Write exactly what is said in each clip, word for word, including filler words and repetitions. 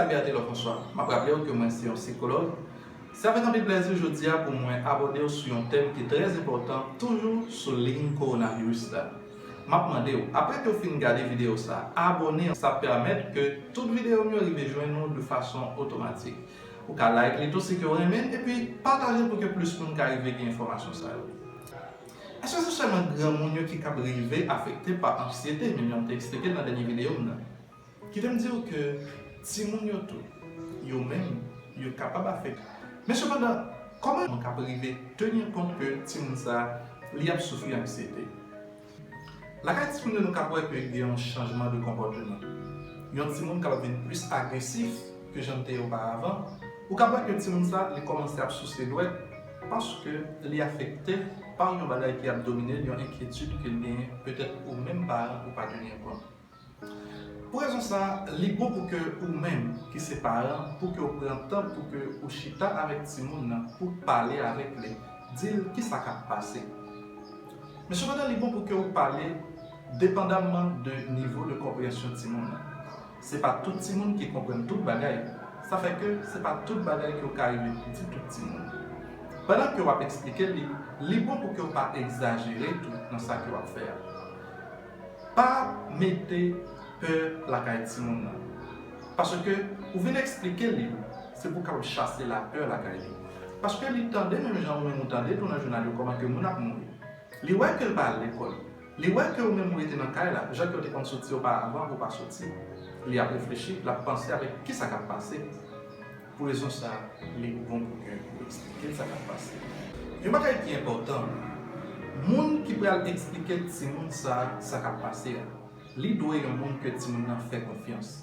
Salut à tous, bonsoir. M ap raple w ke mwen se yon sikològ. Se avèk anpil plèzi jodi a pou mwen abòde w sou yon tèm ki trè enpòtan, toujou sou liy kowonaviris la. M ap mande w, apre ke w fin gade videyo sa, abòne, sa ap pèmèt ke tout videyo m yo rive jwenn ou de fason otomatik. Ou ka like li tou si ke w renmen l, epi pataje l pou ke plis moun ka rive gen enfòmasyon sa yo. Èske se sèlman granmoun yo ki kab rive afekte pa anksiyete, menm jan m te eksplike l nan dènye videyo m nan? Kite m di w ke timoun yo tou, yo menm, yo kapab afekte. Men sepandan, kòman moun kab rive tenir kont ke timoun sa a, li ap soufri anksiyete? Lakay timoun yo, nou kab wè ke gen yon chanjman de konpòteman. Yon timoun kab vin plis agresif ke jan l te ye oparavan. Ou kab wè ke timoun sa, li kòmanse ap souse dwèt paske li afekte pa yon bagay ki ap domine l, yon enkyetid ke l genyen, petèt ou menm paran ou pa tenir kont. Pou rezon sa, li bon pou ke ou menm ki se paran, pou ke w pran tan pou ke ou chita avèk timoun nan, pou pale avèk li, di l kisa k ap pase. Men sepandan, li bon pou ke w pale depandamman de nivo de konpreyansyon timoun nan. Se pa tout timoun ki konprann tout bagay. Sa fè ke se pa tout bagay ke w ka rive di tout timoun. Pandan ke w ap eksplike li, li bon pou ke w pa egzajere tou nan sa ke w ap fè a. Pa mete pè lakay timoun nan. Paske ou vin eksplike li, se pou w kapab chase lapè lakay li. Paske li tande menm jan ou menm ou tande tou nan jounal yo kòman ke moun ap mouri. Li wè ke l pa al lekòl. Li wè ke ou menm ou rete nan kay la, jan ke w te konn soti oparavan, ou pa soti. Li ap reflechi, l ap panse avèk kisa k ap pase. Pou rezon sa, li bon pou ke ou eksplike l sa k ap pase. Yon bagay ki enpòtan, moun ki pral eksplike timoun sa, sa k ap pase a, li dwe yon moun ke timoun nan fè konfyans.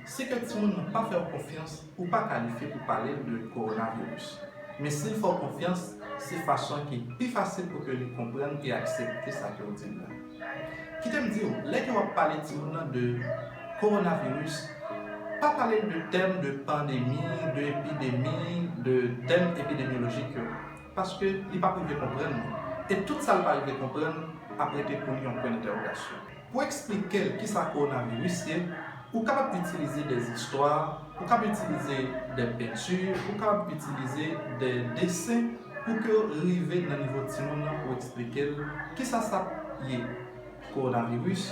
Si ke timoun nan pa fè w konfyans, ou pa kalifye pou pale l de kowonaviris. Men si l fè w konfyans, se fason ki pi fasil pou ke li konprann e aksepte sa ke w di l la. Kite m di w, lè ke w ap pale timoun nan de kowonaviris, pa pale l de tèm de pandemi, de epidemi, de tèm epidemyolojik yo. Paske li p ap rive konprann li. E tout sa l pa rive konprann ap rete pou li yon pwen entèwogasyon. Pou eksplike l kisa kowonaviris ye, ou kapab itilize de zistwa, ou kapab itilize de penti, ou kapab itilize de desen pou ke w rive nan nivo timoun nan pou eksplike l kisa sa ye kowonaviris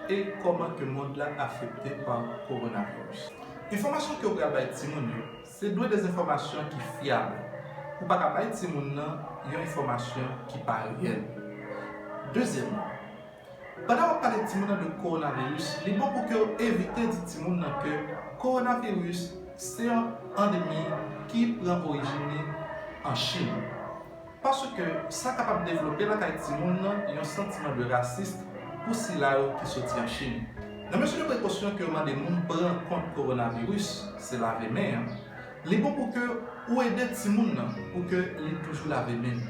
e kòman ke mond la afekte pa kowonaviris. Enfòmasyon ke w pral bay timoun yo, se dwe de enfòmasyon ki fyab. Ou pa ka bay timoun nan yon enfòmasyon ki pa reyèl. Dezyèmman, pandan w ap pale timoun nan de kowonaviris, li bon pou ke w evite di timoun nan ke kowonaviris se yon andemi ki pran orijin li an Chin. Paske sa kapab devlope lakay timoun nan yon santiman de rasis pou sila yo ki soti an Chin. Nan mezi de prekosyon ke yo mande moun pran kont kowonaviris, se lave men an. Li bon pou ke ou ede timoun nan pou ke li toujou lave men l.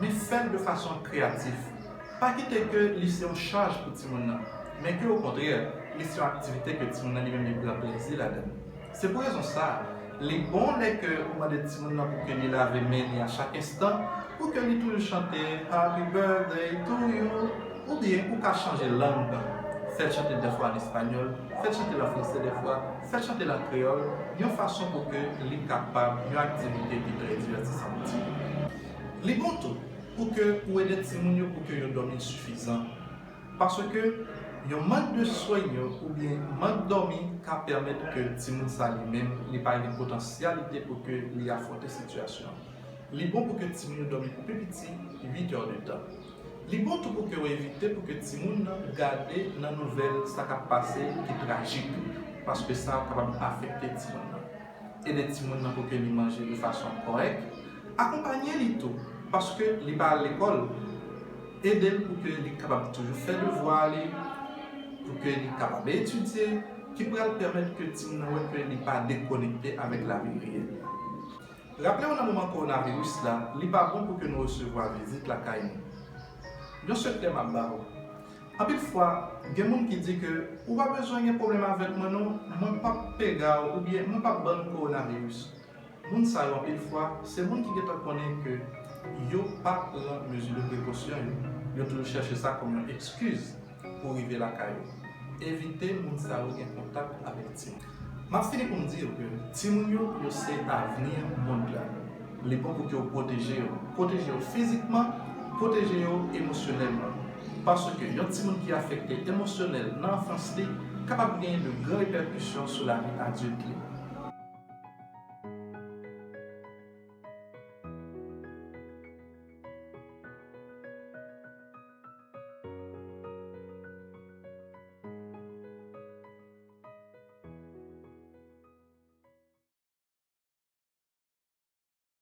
Men fè l de fason kreyatif. Pa kite ke li se yon chaj pou timoun nan, men ke okontrè, li se yon aktivite ke timoun nan li menm li pran plezi ladan l. Se pou rezon sa, li bon lè ke ou mande timoun nan pou ke li lave men li a chak enstan, pou ke li toujou chante Happy birthday to you, oubyen ou ka chanje lang, fè l chante dèfwa an espanyòl, fè l chante l an fransè dèfwa, fè l chante l an kreyòl, yon fason pou ke li kapab yon aktivite ki trè divètisan pou timoun. Li bon tou pou ke ou ede timoun yo pou ke yo dòmi sifizan. Paske yon mank de swen yo oubyen mank dòmi ka pèmèt ke timoun sa li menm, li pa gen potansyalite pou ke li afwonte sitiyasyon an. Li bon pou ke timoun yo dòmi pou pi piti uit è de tan. Li bon tou pou ke w evite pou ke timoun nan gade nan nouvèl sa k ap pase ki trajik, paske sa kapab afekte timoun nan. Ede timoun nan pou ke li manje de fason kòrèk. Akonpanye li tou, paske li pa al lekòl. Ede l pou ke li kapab toujou fè devwa li, pou ke li kapab etidye, ki pral pèmèt ke timoun nan wè ke li pa dekonekte avèk lavi reyèl la. Raple w nan moman kowonaviris la, li pa bon pou ke nou resevwa vizit lakay nou. Yon sekrè m ap ba w. Anpil fwa, gen moun ki di ke ou pa bezwen gen pwoblèm avèk mwen non, mwen p ap pega w oubyen mwen p ap ban n kowonaviris. Moun sa yo anpil fwa, se moun ki gentan konnen ke yo pa pran mezi de prekosyon yo. Yo toujou chèche sa kòm yon ekskiz pou rive lakay yo. Evite moun sa yo gen kontak avèk timoun. M ap fini pou m di w ke timoun yo, yo se avni mond la. Li bon pou ke w pwoteje yo. Pwoteje yo fizikman, pwoteje yo emosyonèlman. Paske yon timoun ki afekte emosyonèl nan anfans li kapab gen de gran repèkisyon sou lavi adilt li.